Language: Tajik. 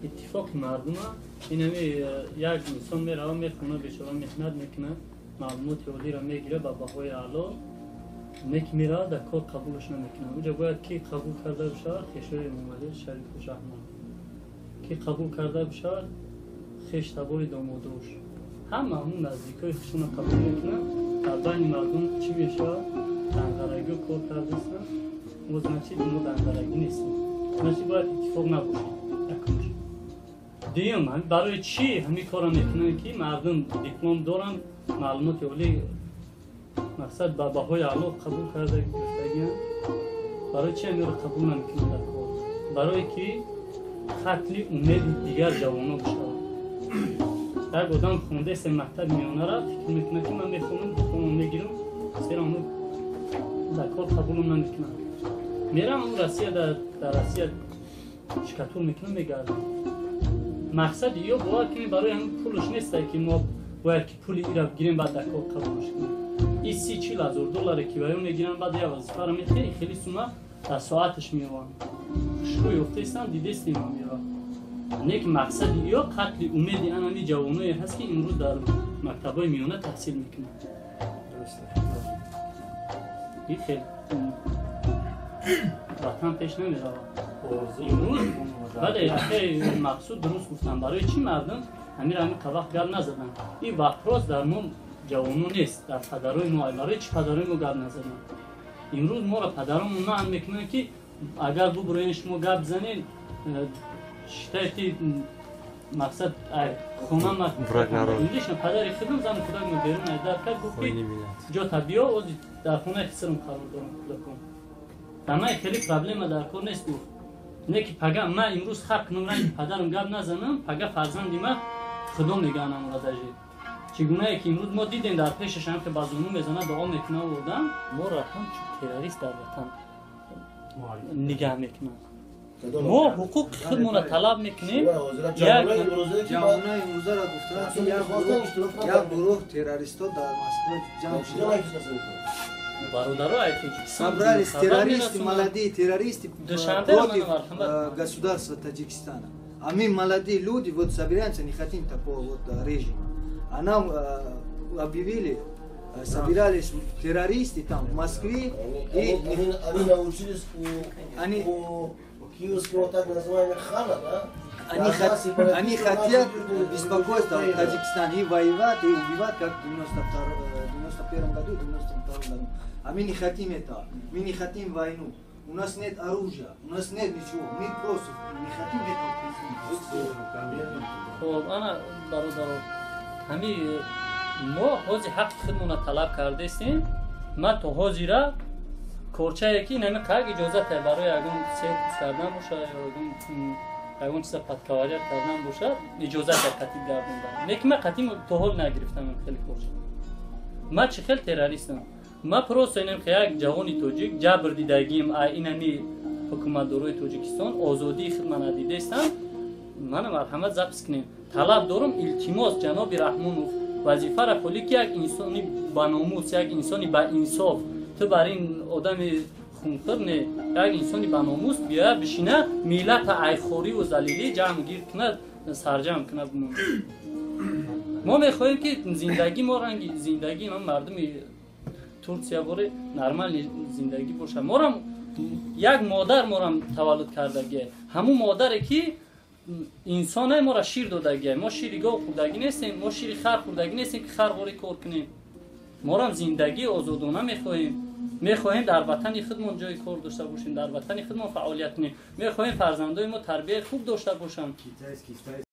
Иттифоқи мардума инами як инсон мерава, мехона, бечора меҳнат мекунад, маълумоти олиро мегирад ба баҳои аъло, неки мерава, дар кор қабулаш намекунад. Уҷа бояд ки қабул карда бишавад? Хешои Эмомалӣ Шарифу Раҳмон. Ки қабул карда бишавад? Хеш табори домодош, ҳама ҳамун наздикои худшона қабул мекунанд. Дар байни мардум чӣ мешавад? Данғарагиҳо кор кардастанд. Мо, значит, мо данғарагӣ нестем, значит, бояд иттифоқ набошем. Якумш. Дуюм, барои чӣ ҳамин корро мекунанд, ки мардум диплом доранд, маълумоти олӣ, мақсад, ба баҳои аъло қабул карда гирифтагианд, барои чӣ ҳаминро қабул намекунанд дар кор? Барое ки қатли умеди дигар ҷавонон бишавад. Як одам хондаест мактаби миёнара, фикр мекунад, ки ман мехонам, дипломам мегирам, зеро ҳамун дар кор қабулам намекунанд, мерам Россия, дар Россия штукатур мекунам, мегардам. Мақсади ё бовар кунем, барои ҳамин пулш несте, ки мо бояд ки пули ира гирем, баъд дар кор қабулш кунем. И 30-40 ҳазор долларе ки ба ё мегиранд, баъд я вазифаро метиҳ, хеле сума дар соаташ меованд. Хушрӯ ёфтаистанд, дидестем ҳамира. Не ки мақсади ё қатли умеди анами ҷавоное ҳаст, ки имрӯз дар мактабҳои миёна таҳсил мекунанд. И хел ватан пеш намеравад имрӯз. Бале, акай Мақсуд дуруст гуфтам. Барои чӣ мардум ҳамира ҳамин вақт гап назаданд? Ин вопрос дар мо ҷавонон нест, дар падарои мо. Барои чӣ падарои мо гап назаданд? Имрӯз моро падаронмо манъ мекунанд, ки агар бубуроен, шумо гап занед, считайте, мақсад, хона. Лично падари худам зану кӯдакмо берун айдар кард, гуфт, ки ҷота биё, ози дар хонаи хисрам қарор дорам кӯдакон. Дар ман хеле проблема дар кор нест, гуфт. Не ки пага ман имрӯз хаб кунам, ранги падарам гап назанам, пага фарзанди ман худо меганамра. Даже чӣ гунае ки имрӯз мо дидем, дар пешашам ки ба зону мезанад, дуо мекунад одам, моро ҳамчун террорист дар ватан нигаҳ мекунад. Мо ҳуқуқи худмонро талаб мекунем. Ҷавонои имрӯзаро гуфтанд, ки як гурӯҳ террористҳо дар Москва ҷамъ шуданд. Бародаро. Собрались террористы, молодые террористы против государства Таджикистана. А мы, молодые люди, вот собираемся, не хотим такого вот режима. А нам объявили, собирались террористы там, в Москве. Они, и они научились у киевского так называемого хана, да? Они хотят беспокойства в Таджикистане и воевать, и убивать, как в 92, 91 году, 92 году. А мы не хотим этого. Мы не хотим войну. У нас нет оружия, у нас нет ничего. Мы просто не хотим этого. Хоб, ана, бародаро, ҳами мо ҳозир ҳаққи худмонро талаб кардестем. Ман то ҳозира корчае ки нами қак иҷозате барои ягон сервис кардан бошад ё ягон чиза подковырять кардан бошад, иҷозат қатиб гардондан. Лекин ман қатим то ҳол нагирифтам хеле корча. Ман чӣ хел террористам? Ман просто инам як ҷавони тоҷик, ҷабр дидагием инами ҳукуматдорои Тоҷикистон, озодии худма надидестам. Мана, марҳамат, запись кунем, талаб дорум, илтимос, ҷаноби Раҳмонов, вазифара холӣ ки як инсони баномус, як инсони баинсоф, ту бар ин одами хунхӯр не, як инсони баномус биёя бишина, миллата айхориву залилӣ ҷамъ гир кунад, сарҷамъ кунад. Мо мехоҳем, ки зиндагӣ мо ранги зиндагии мардуми Турсия боре, нормальный зиндагӣ бошад. Морам як модар морам таваллуд кардагие, ҳамун модаре ки инсоне моро шир додагие. Мо шири гов хӯрдагӣ нестем, мо шири хар хӯрдагӣ нестем, ки харғорӣ кор кунем. Морам зиндагии озодона мехоҳем. Мехоҳем дар ватани худмон ҷои кор дошта бошем, дар ватани худмон фаъолият кунем. Мехоҳем фарзандои мо тарбияи хуб дошта бошанд.